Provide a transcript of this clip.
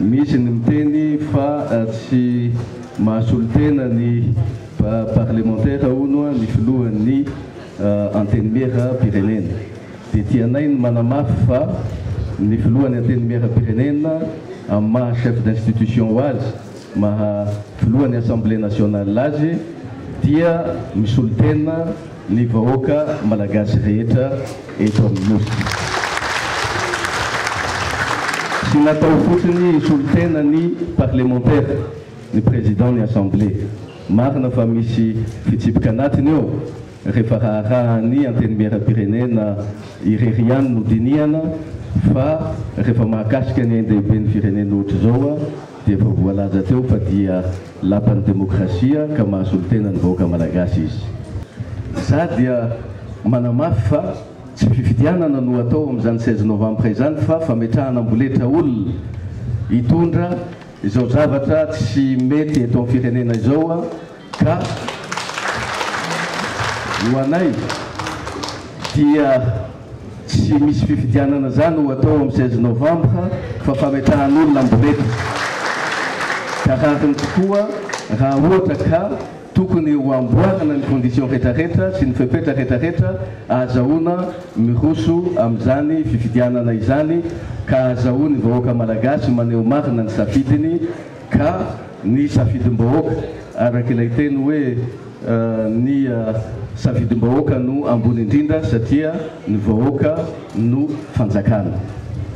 Misy ny miteny fa tsy mahasolo tena ny parlemantera hono ny filohan'ny Antenimieram-pirenena. Dia tianay ny manamafy fa ny filohan'ny Antenimieram-pirenena amin'ny maha chef d'institution ho azy, maha filohan'ny Assemblée nationale azy dia misolo tena ny vahoaka malagasy rehetra eto amin'ny Nosy. Tsy natao fotsiny hisolo tena ny parlemantera, ny président ny assemblée. Marina fa misy fitsipika anatiny eo rehefa raharahan'ny Antenimierampirenena irery ihany no dinihana fa rehefa mahakasika ny ain-dehiben'ny firenena ohatr'izao dia efa voalaza teo fa dia lapan'ny demokrasia ka mahasolo tena ny vahoaka malagasy izy. Za dia manamafy fa tsy fifidianana no atao amin'izany 16 novembre izany fa fametrahana amboletra olona hitondra izao zavatra tsy mety eto amin'ny firenena izao Ka ho anay dia tsy misy fifidianana zany ho atao am 16 novembre fa fametrahan'olona amboletra. Ka rariny tokoa raha ohatra ka tokony ho amboarina ny condition retraretra sy ny fepetra retraretra ahazahoana miroso amizany fifidianana izany ka ahazahoan'ny vahoaka malagasy maneho marina ny safidiny Ka ny safidim-bahoaka, araka ilay teny hoe ny safidim-bahoaka no ambony indrindra satria ny vahoaka no fanjakana.